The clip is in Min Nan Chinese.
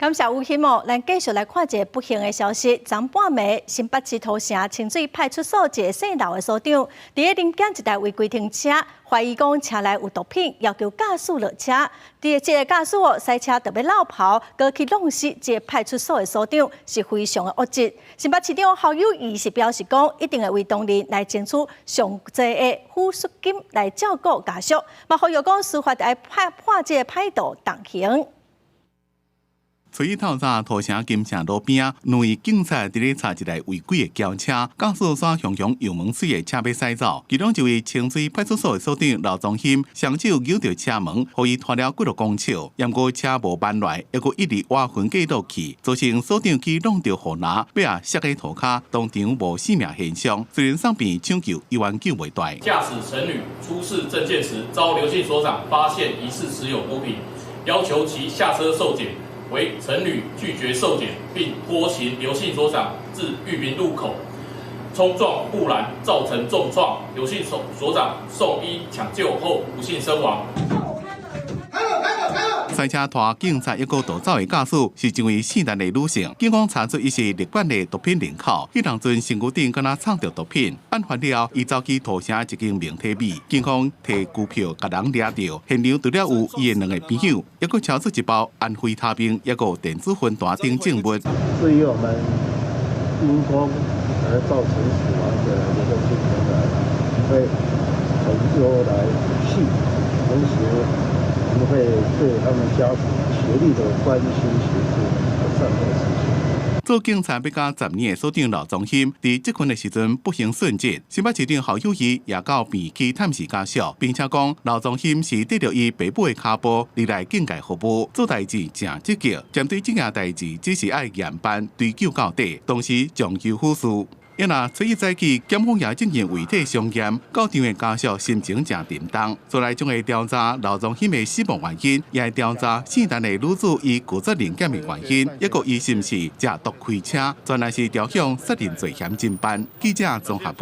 感謝吳希哦，咱繼續來看一个不幸的消息。昨半暝，新北市土城清水派出所一个姓劉的所長，佇咧臨檢一台違規停車，懷疑講車內有毒品，要求駕駛落車。佇這个駕駛哦，駛車著欲落跑，閣去弄死這个派出所的所長，是非常的惡質。新北市長侯友宜是表示講，一定會為當人來爭取上濟的撫恤金來照顧家屬，嘛呼籲講司法愛判判這个歹徒重刑。初一透早，土城金城路邊，兩位警察佇咧查一台違規的轎車，駕駛煞雄雄油門水的車欲駛走。其中一位清水派出所的所長劉宗興，雙手搝著車門，予伊拖了幾若公尺，毋過車無慢來，猶閣一直挖痕計落去，造成所長去挵著護欄，欲摔佇塗跤，當場無性命現象。雖然送病搶救，依然救袂大。駕駛陳女出示證件時，遭劉姓所長發現疑似持有毒品，要求其下車受檢。惟陳女拒絕受檢，並拖行劉姓所長至裕民路口，衝撞護欄，造成重創。劉姓所所長送醫搶救後不幸身亡。賽車拖警察一個逃走的駕駛是一位姓陳的女性，警方查出伊是日本的毒品人口，彼當陣身軀頂敢若藏著毒品。案發了，伊走去土城一間名體美，警方提拘票共人掠著，現場除了有伊的兩个朋友，猶閣查出一包安非他命，猶閣有電子薰彈等證物。至於我們因公而造成死亡的這個事情呢，會從優來續，同時我們會對他們家屬竭力的關心協助和善後事情。做警察欲甲10年的所長劉宗興，佇執勤的時陣不幸殉職。新北市長侯友宜也到病院去探視家屬，並且講劉宗興是綴著伊爸母的跤步入來警界服務，做代誌誠積極。針對這件代誌，只是愛嚴辦追究到底，同時長求撫恕。因若初一早起，檢方也進行遺體相驗，到場的家屬心情誠沉重。再來將會調查劉宗興的死亡原因，也會調查姓陳的女子伊拒絕臨檢的原因，抑閣伊是毋是食毒開車，全來是調向殺人罪嫌偵辦。記者綜合報。